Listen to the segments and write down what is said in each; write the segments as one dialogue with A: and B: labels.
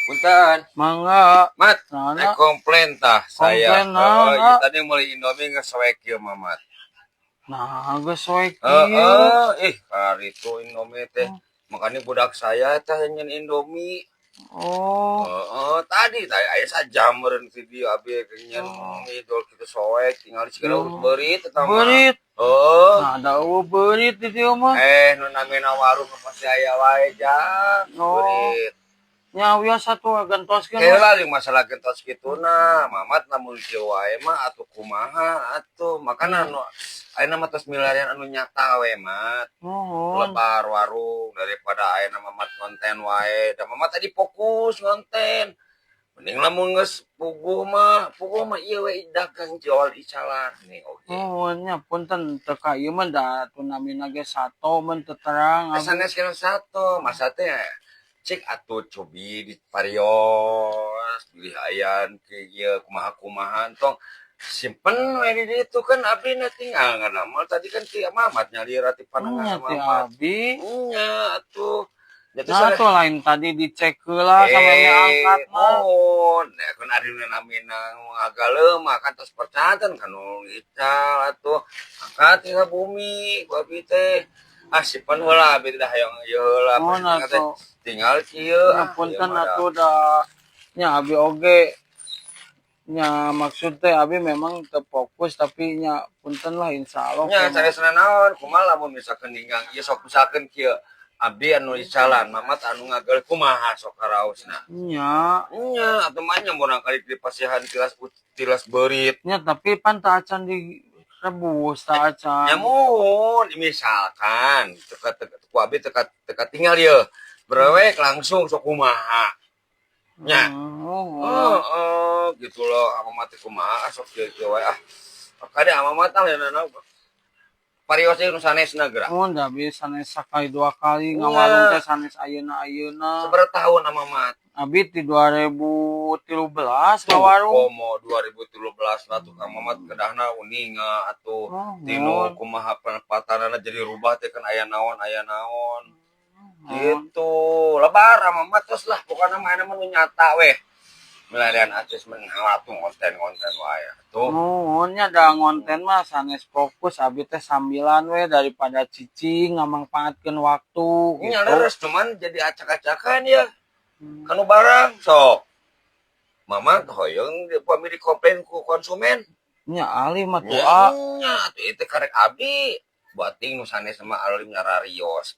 A: Punten.
B: Mangga.
A: Mat,
B: Naon?
A: eh, komplain tah saya.
B: Komplain naon,
A: Heeh,
B: ah?
A: ieu tadi meuli Indomie geus soek ieu, Mamat.
B: Nah, geus soek kieu.
A: Heeh, ih, karitu Indomie teh. Makanya budak saya teh nyen Indomie.
B: Oh.
A: Heeh, tadi tadi aya sajam meureun video abi nyen ngidol kitu soek, tinggal segala urus beurit eta mah.
B: Beurit.
A: Heeh.
B: Nah, da euweuh beurit di dieu mah.
A: Eh, nu namina warung pasti aya wae, Jang.
B: Oh.
A: Beurit.
B: Nya wios atuh, gentoskeun.
A: Heula jeung masalah gentos kituna, Mamat lamun kieu wae mah atuh kumaha atuh. Makana nu ayeuna mah tos milarian anu nyata we, Mat.
B: Nuhun.
A: Lebar warung daripada ayeuna Mamat konten wae. Da Mamat tadi fokus ngonten. Mending lamun geus puguh mah ieu we dagang jual icalan nih oge.
B: Nuhun nya, punten teu ka ieu mah da atuh namina ge sato mun teu terang.
A: Eh, sanes kena satu, masa teh cek atuh cobi di parios, bilih ayan ke ieu kumaha-kumaha, tong simpen we di ditu kan abdi na tinggal ngadamel tadi kan ti Mamat nyalira ti panengan
B: Nya ti
A: Mamat.
B: Abi.
A: Nya atuh. Nya teh
B: Nah,
A: sanes
B: tuh lain tadi dicek heula sampe angkat mah.
A: Mohon, ya kan ari nu namina ngagaleuh mah kan tos percanten kan nu ical atuh. Angkat ka bumi ku abi teh. Ah, simpen heula abi teh hayang ieu heula.
B: Mohon
A: Tinggal teh
B: atuh.
A: Tinggal kieu.
B: Nya
A: Ah,
B: punten
A: ieu mah da.
B: Atuh da nya abi oge nya maksud teh abi memang teu fokus, tapi nya punten lah, insyaallah.
A: Nya sanesna naon, kumaha lamun misalkan ninggang ieu sok misalkan kieu abdi anu icalan, Mamat anu ngagaleuh, kumaha sok karaosna?
B: Nya.
A: Nya atuh mah nya murang kali dipasihan tilas tilas beurit.
B: Nya tapi pan teu acan direbus, teu acan.
A: Nya muhun, misalkan teka teka ku abi teka teka tinggal ye brewek langsung sok kumaha nya. Heeh, gitu loh, ama mati kumaha sok kieu kieu wae ah. Makanya ama mata lain parios nu sanesna geura.
B: Oh, da bisa sanes sakali dua kali
A: Nya.
B: Ngawarung teh sanes ayeuna-ayeuna.
A: Sabaraha tahun ama mat?
B: Abi ti 2013 ngawarung.
A: Komo 2013 lah tuh Kang Mamat kedahna uninga atuh tinu kumaha penempatanana jadi rubah teh kan aya naon gitu. Lebar ama Mamat terus lah pokoknya mah aya mah nu nyata weh. Milarian artis men atuh konten-konten wae atuh.
B: Nuhun nya, da ngonten mah sanes fokus abi teh, sambilan we daripada cicing ngamangpaatkeun waktu
A: Nya
B: gitu.
A: Leres, cuman jadi acak-acakan ya. Kanu barang sok. Mama hoyong pamili komplain ku konsumen.
B: Nya alih mah tuh
A: Nya
B: ah.
A: Nya atuh itu karek abdi buating nu sanes sama alim nyararios.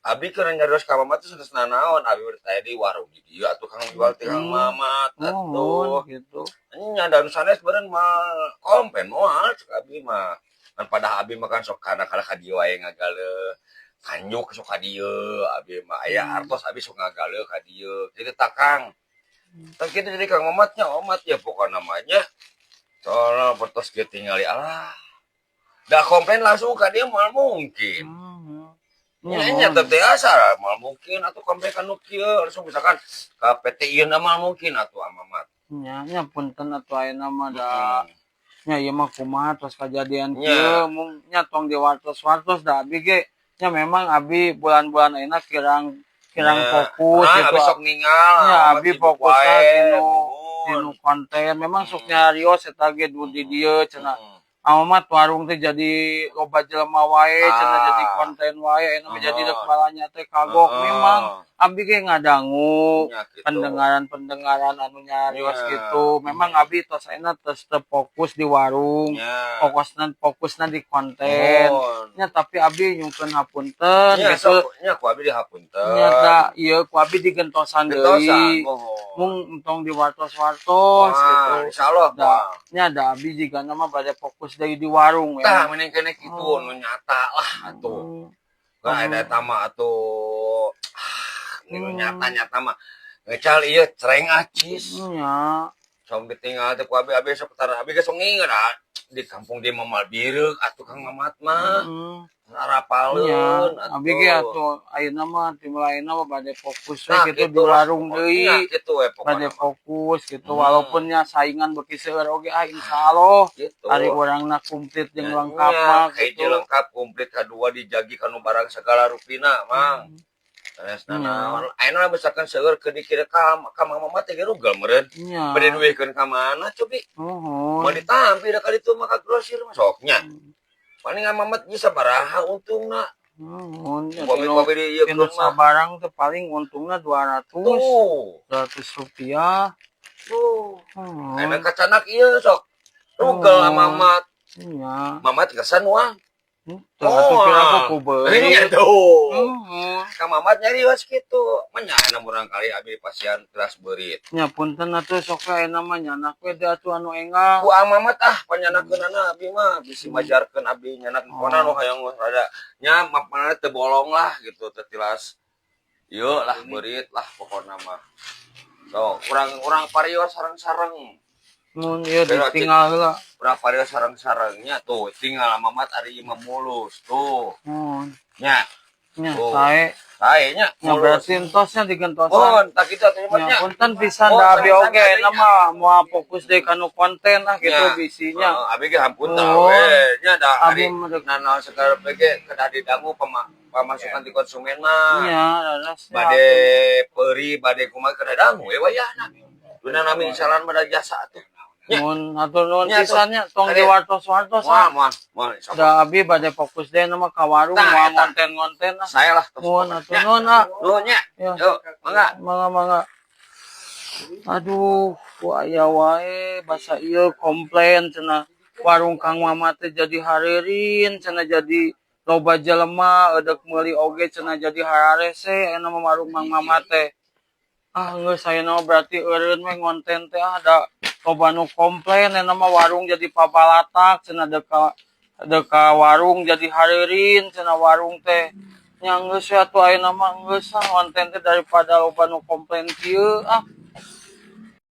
A: Abi keur nyarios ka Mamat teh sanes nanaon, abi teh di warung di dieu atuh Kang jual teh Kang Mamat atuh.
B: Nuhun gitu.
A: Nya dan sanes beureun mah komplain moal cek abi mah. Kan pada abi mah kan sok kadang-kadang ka dieu wae ngagaleuh. Kanjuk sok ka dieu abi mah aya artos abi sok ngagaleuh ka dieu. Kitu tah, Kang. Tah kitu jadi Kang Mamatnya omat ya pokokna namanya. Soalnya pertos kieu tingali alah. Da komplain langsung ka dia moal mungkin.
B: Nya
A: Nya nya
B: muhun.
A: teu asa moal mungkin atuh komplain ka nu kieu langsung misalkan ka PT ieu na moal mungkin atuh Mamat.
B: Nya nya punten atuh ayeuna mah da nya ieu mah kumaha tos kajadian kieu mung nya tong diwartos-wartos da abi ge nya memang abi bulan-bulan ayeuna kirang kirang fokus
A: Nah,
B: gitu.
A: abi sok ningal
B: Nya
A: Mamat
B: abi
A: sibuk
B: fokusna
A: wae,
B: tinu
A: nuhun.
B: Tinu konten, memang sok nyarios eta ge du di dieu cenah. Amat warung teh jadi loba jelema wae cenah, jadi konten wae ayeuna mah jadi rek balanya teh kagok. Memang abi ge ngadangu
A: Nya, gitu.
B: Pendengaran-pendengaran anu nyarios gitu. Memang abi tos ayeuna tos teu fokus di warung, fokusna fokusna di konten. Nya tapi abi nyungkeun hapunten
A: Nya
B: gitu.
A: Sok nya ku abi dihapunten.
B: Nya da ieu ku abi digentosan
A: Gentosan,
B: deui.
A: muhun.
B: Mung entong diwartos-wartos
A: Wah,
B: gitu.
A: insyaallah.
B: Da,
A: Wah.
B: nya da abi jigana mah bade fokus deui di warung
A: Tah
B: ya.
A: Mending kene kitu nu nyata lah atuh. Kan ada eta mah atuh. Ah, nu nyata-nyata mah ngecal ieu cereng acis.
B: Nya.
A: Sampai tinggal teh ku abi abi sok tara abi ge sok nginget ah, di kampung dia mah mal bireuk atuh Kang Mamat mah. Arapaleun.
B: Nya, abi ge atuh ayeuna mah dimulai mah bade fokus we
A: Nah,
B: gitu di
A: gitu lah.
B: warung deui.
A: Nya kitu we pokona
B: Bade
A: mah.
B: Fokus gitu walaupun nya saingan beuki seueur oge ah insyaallah
A: Gitu.
B: ari urangna komplit jeung
A: Nya,
B: lengkap
A: nya,
B: mah
A: kahiji
B: gitu.
A: Lengkap komplit, kadua dijagi kanu barang segala rupina, Mang. Sanes nanaon. Ayeuna misalkan seueur ke dikira ka Mang Mamat teh rugal meureun.
B: Nya.
A: Bade duwekeun ka mana cobi?
B: Nuhun.
A: Mau ditampi da kali itu mah ka grosir mah soknya. Paling Mamat bisa baraha untungna.
B: Nuhun. Ya,
A: Upami
B: tinu
A: upami di ieu
B: tinu
A: mah.
B: sabarang teh paling untungna 200.
A: Tuh.
B: 200 rupiah.
A: Tuh.
B: Nuhun.
A: Ayeuna kacanak ieu sok. Rugal
B: Oh.
A: Mamat.
B: Nya.
A: Mamat kesan wah.
B: Teu atuh
A: Oh.
B: kira aku ku beuli.
A: Iya tuh.
B: Nuhun.
A: Ka Mamat nyarios kitu. Menyana murang kali abi pasian keras beurit.
B: Nya punten atuh sok we ayeuna mah nyanak we teh atuh anu enggal.
A: Ku Amamat ah panyanakeunana abi mah bisi majarkeun abi nyanak pokona nu hayang rada nya mapana teu bolong lah gitu teu tilas ieu lah beurit lah pokona mah. So, urang-urang parios sareng-sareng.
B: Mun ieu
A: Pero,
B: ditinggal heula.
A: Urang parios sareng-sarengnya tuh tinggal Mamat ari ieu mah mulus tuh.
B: Mun.
A: Nya,
B: Nya
A: Oh.
B: sae.
A: sae nya
B: Nya
A: mulus.
B: berarti entosnya digentosan.
A: Oh, tak kitu atuh
B: Nya
A: nya.
B: punten pisan
A: Oh,
B: da abi
A: sami-sami
B: oge
A: ari
B: na mah moal fokus deui kanu konten ah gitu
A: Nya.
B: bisinya.
A: Heeh, abi ge hampun tah
B: Oh.
A: we. Nya da
B: Abi
A: ari
B: mah dek
A: nanaon segala ge kedah didangu pamasukan di konsumen mah.
B: nya leres nya
A: Bade peuri bade kumaha kedah dangu we wayahna. Duna nami salan mah da jasa atuh. Nya.
B: Mun hatur nuhun
A: Nya, atuh.
B: pisan nya tong
A: Ari.
B: diwartos-wartos
A: Moal
B: ah.
A: moal moal sok.
B: Da abi bade fokus deui na mah ka warung
A: Tah,
B: moal
A: eta.
B: ngonten-ngonten ah.
A: Saya lah tos.
B: Mun hatur
A: Nya.
B: nuhun ah.
A: Nuhun nya.
B: Ya.
A: Yuk, mangga.
B: Mangga mangga. Aduh, ku aya wae basa ieu komplain cenah warung Kang Mamat teh jadi hareureun cenah, jadi loba jelema eudek meuli oge cenah jadi hararese ayeuna mah warung Mang Mamat teh. Ah, geus ayeuna mah berarti eureun we ngonten teh ah, da loba nu komplain ayeuna mah warung jadi pabalatak cenah, deuk ka warung jadi hareureun cenah warung teh. Nya geus we atuh, ayeuna mah geus ah ngonten teh daripada loba nu komplain kieu ah.